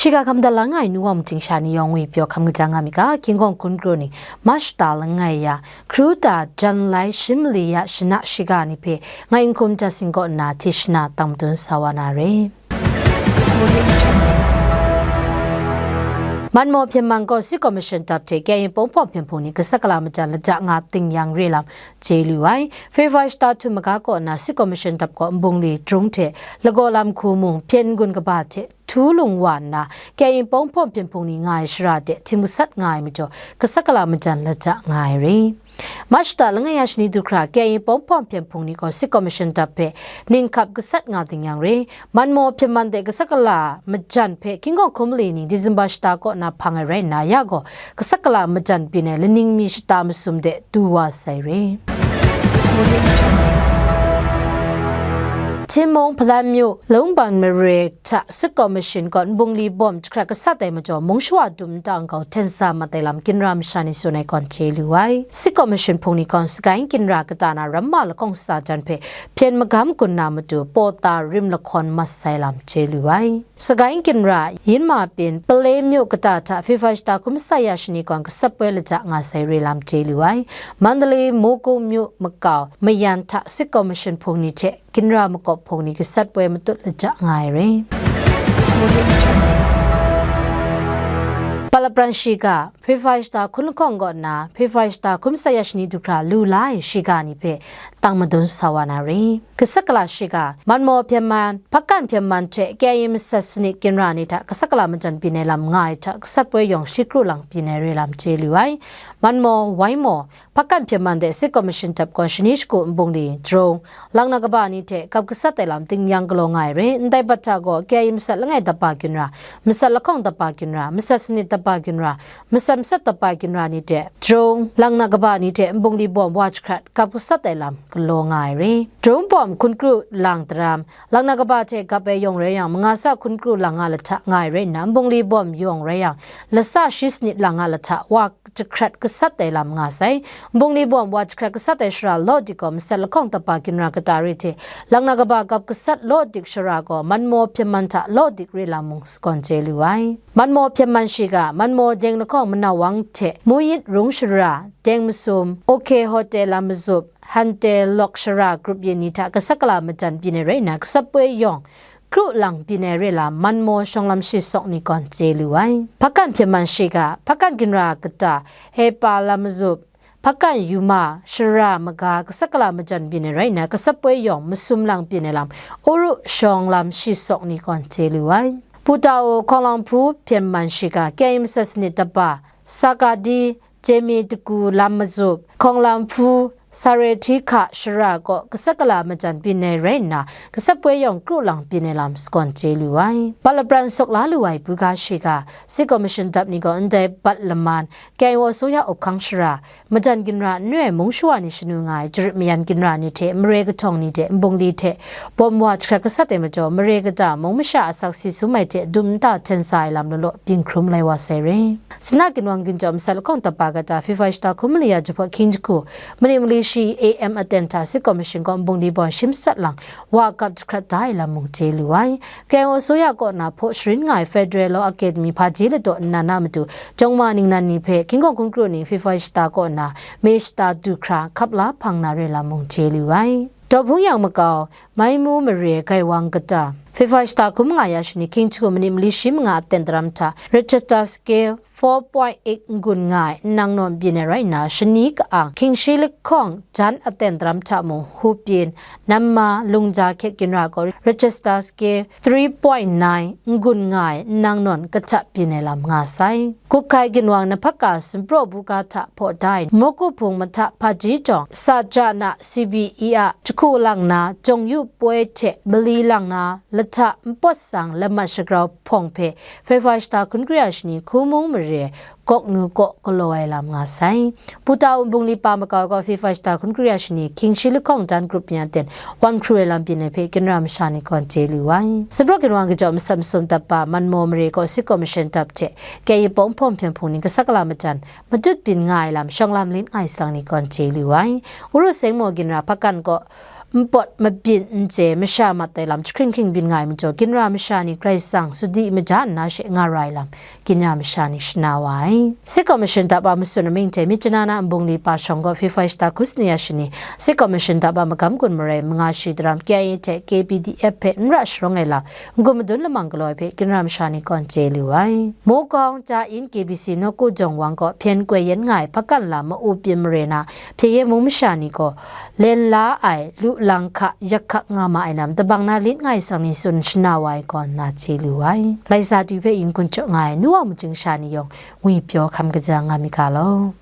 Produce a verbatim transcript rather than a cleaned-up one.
Shiga hkam da la nga ai nu wa mating sha ni yawng ngwi pyaw hkam kaja nga mi ga, King Kong hkun kru ni, March ta langai ya, Kru ta jan lai shin mali ya shana shiga ni hpe, ngai Nhkum Jas Sing kaw nna Tishna tang madun sa wa na re. Manmaw Hpyen Man gaw State Commission dap hte K I A Pawng Hpawm Hpyen Hpung ni gasat gala majan lata nga ting yang re lam chye lu ai. February shata htum maga kaw nna State Commission dap gaw Nbungli, Jrung hte Lagaw lam hku mung, Hpyen n-gun kaba hte htu lung wa nna, K I A Pawng Hpawm Hpyen Hpung ni nga ai shara de htim gasat nga ai majaw, gasat gala majan lata nga ai re. March shata langai ya shani du hkra, K I A Pawng Hpawm Hpyen Hpung ni gaw State Commission dap hpe ning hkap gasat nga ting yang re. Manmaw Hpyen Man de gasat gala majan hpe King Kong hkum mali ni December shata kaw na hpang ai rai nna, ya gaw gasat gala majan byin ai laning mi shata masum de du wa sai re. Htin mung, Hpalan myu, Lungban mare hta State Commission gaw Nbungli bawm jahkrat gasat ai majaw, mung shawa dum nta nkau hten sa mat ai lam ginra masha ni tsun ai gawn chye lu ai. State Commission hpung ni gaw Sagaing ginra kata na ramma lahkawng sa jan hpe hpyen magam gun na matu, pawta rim lahkawn mat sai lam chye lu ai. Sagaing ginra, Yinma Pyin, Pale myu kata hta February shata hkum masat ya shani gawn gasat poi lata nga sai re lam chye lu ai. Mandalay, Mukung myu makau, Mayan hta State Commission hpung ni hte ginra makawp hpung ni gasat poi matut lata nga ai re. Palapran shiga, February shata hkun lahkawng kaw nna February shata hkum masat ya shani du hkra lu la ai shiga ni hpe tang madun sa wa na re. Gasat gala shiga, Manmaw Hpyen Man, Hpakan Hpyen Man hte K I A masat sanit ginra ni hta gasat gala majan byin ai lam nga ai hta gasat poi yawng shi kru lang byin ai re lam chye lu ai. Manmaw, Waimo, Hpakan Hpyen Man de State Commission dap gaw shani shagu Nbungli, Jrung, Langna kaba ni hte kap gasat ai lam ting yang galaw nga ai re. Ndai bat hta gaw K I A masat langai dapa ginra, masat lahkawng dapa ginra, masat sanit dapa ginra, masat masat dapa ginra ni hte, Jrung, Langna kaba ni hte Nbungli bawm wa jahkrat kap gasat ai lam galaw nga ai re. Jrung bawm hkun kru lang daram, Langna kaba hte kap ai yawng rai yang, manga sa hkun kru lang nga lahta nga ai rai nna, Nbungli bawm yawng rai yang, lasa shi sanit lang nga lahta wa jahkrat gasat ai lam nga sai. Nbungli bawm wa jahkrat gasat ai shara law dik gaw masat lahkawng dapa ginra kata re hte, Langna kaba kap gasat law dik shara gaw Manmaw Hpyen Man hta law dik re lam mung sagawn chye lu ai. Manmaw Hpyen Man shiga, Manmaw Deng lahkawng Manawang hte Muyit Rung shara, Deng Masum, OK Hotel lam mazup, Hante Lok shara grup yin ni hta gasat gala majan byin ai rai nna, gasat poi yawng kru lang byin ai re lam Manmaw shawng lam shi sawk ni gawn chye lu ai. Hpakan Hpyen Man shiga, Hpakan ginra kata, Hepa lam mazup, Hpakan Yuma shara maga gasat gala majan byin ai rai nna, gasat poi yawng masum lang byin ai lam Uru shawng lam shi sawk ni gawn chye lu ai. Putau, Hkawng Lang Hpu Hpyen Man shiga, K I A masat sanit dapa, Sakadi, Jemi Dagu lam mazup, Hkawng Lang Hpu, Sare Hti Hka shara gaw gasat gala majan byin ai rai nna, gasat poi yawng kru lang byin ai lam sagawn chye lu ai. Palapran sawk la lu ai buga shiga, State Commission dap ni gaw ndai bat laman, K I O အစိုးရ up hkang shara, majan ginra n re ai mung shawa ni shanu nga ai jarit mayan ginra ni hte mare kahtawng ni hte Nbungli hte bawm wa jahkrat gasat ai majaw, mare kata mung masha asak si sum ai hte dum nta hten sa ai lam law law byin hkrum lai wa sai re. Sina ginwang ginjaw masat lahkawng dapa kata February shata hkun mali ya jahpawt hkying jahku, manit mali shi A M aten hta State Commission gaw Nbungli bawm shi masat lang wa kap jahkrat da ai lam mung chye lu ai. K I O အစိုးရ kaw na hpaw sharin nga ai Federal Law Academy hpaji ladaw nnan a matu, jawng ma ningnan ni hpe King Kong hkun kru ni February shata kaw na May shata du hkra hkap la hpang na re lam mung chye lu ai. Daw Hpung Yang makau, Mai Mu mare Gaiwang kata, February shata hkun manga ya shani hkying jahku manit mali shi manga aten daram hta, Register Scale four point eight n-gun nga ai nnang nawn byin ai rai nna, shani ka-ang hkying shi lahkawng jan aten daram hta mung, Hupyin, Namma, Lungja hkyet ginra gaw Register Scale three point nine n-gun nga ai nnang nawn kahtap byin ai lam nga sai. Gup hkai ginwang Naphaka Sumpraw buga hta hpaw da ai Mawku Hpung mahta hpaji jawng, Sajana C B E a jahku lang na, jawng yu poi hte mali lang na, lahta npawt sang lamat shagrau hpawng hpe February shata hkun kru ya shani hku mung mare Gawknu kaw galaw ai lam nga sai. Putau Nbungli pa makau gaw February shata hkun kru ya shani hkying shi lahkawng jan grup nya ten wan hkru ai lam byin ai hpe ginra masha ni gawn chye lu ai. Sumpraw ginwang kajawm masat masum dap pa Manmaw mare gaw State Commission dap hte K I A Pawng Hpawm Hpyen Hpung ni gasat gala majan matut byin nga ai lam shawng lam lin ai salang ni gawn chye lu ai. Uru Seng Maw ginra Hpakan gaw npawt mabyin n chye masha mat ai lam jahkring hkring byin nga ai majaw, ginra masha ni Karai Kasang sadi maja nna she nga ra ai lam, ginra masha ni shana wa ai. State Commission tap a matsun amying hte Myitkyina na nbungli pa shawng gaw February shata hku sani ya shani, State Commission tap a magam gun marai manga shi daram K I A hte K P D F hpe n ra sharawng ai lam, n-gun madun lamang galaw ai hpe ginra masha ni kawn chye lu ai. Mawkawng ta in K B C nawku jawng wang gaw hpyen koi yen nga ai hpakan lam ma-up byin mare na, hpyen yen mung masha ni gaw len la ai lu lang hka yak hkak nga ma ai lam, tabang na lit nga ai sang ni tsun shana wa ai kawn na chye lu ai. Laisa du hpe yin kun jaw nga ai nu wa mujing sha ni yawng ngwi pyaw hkam kaja nga mi ga law.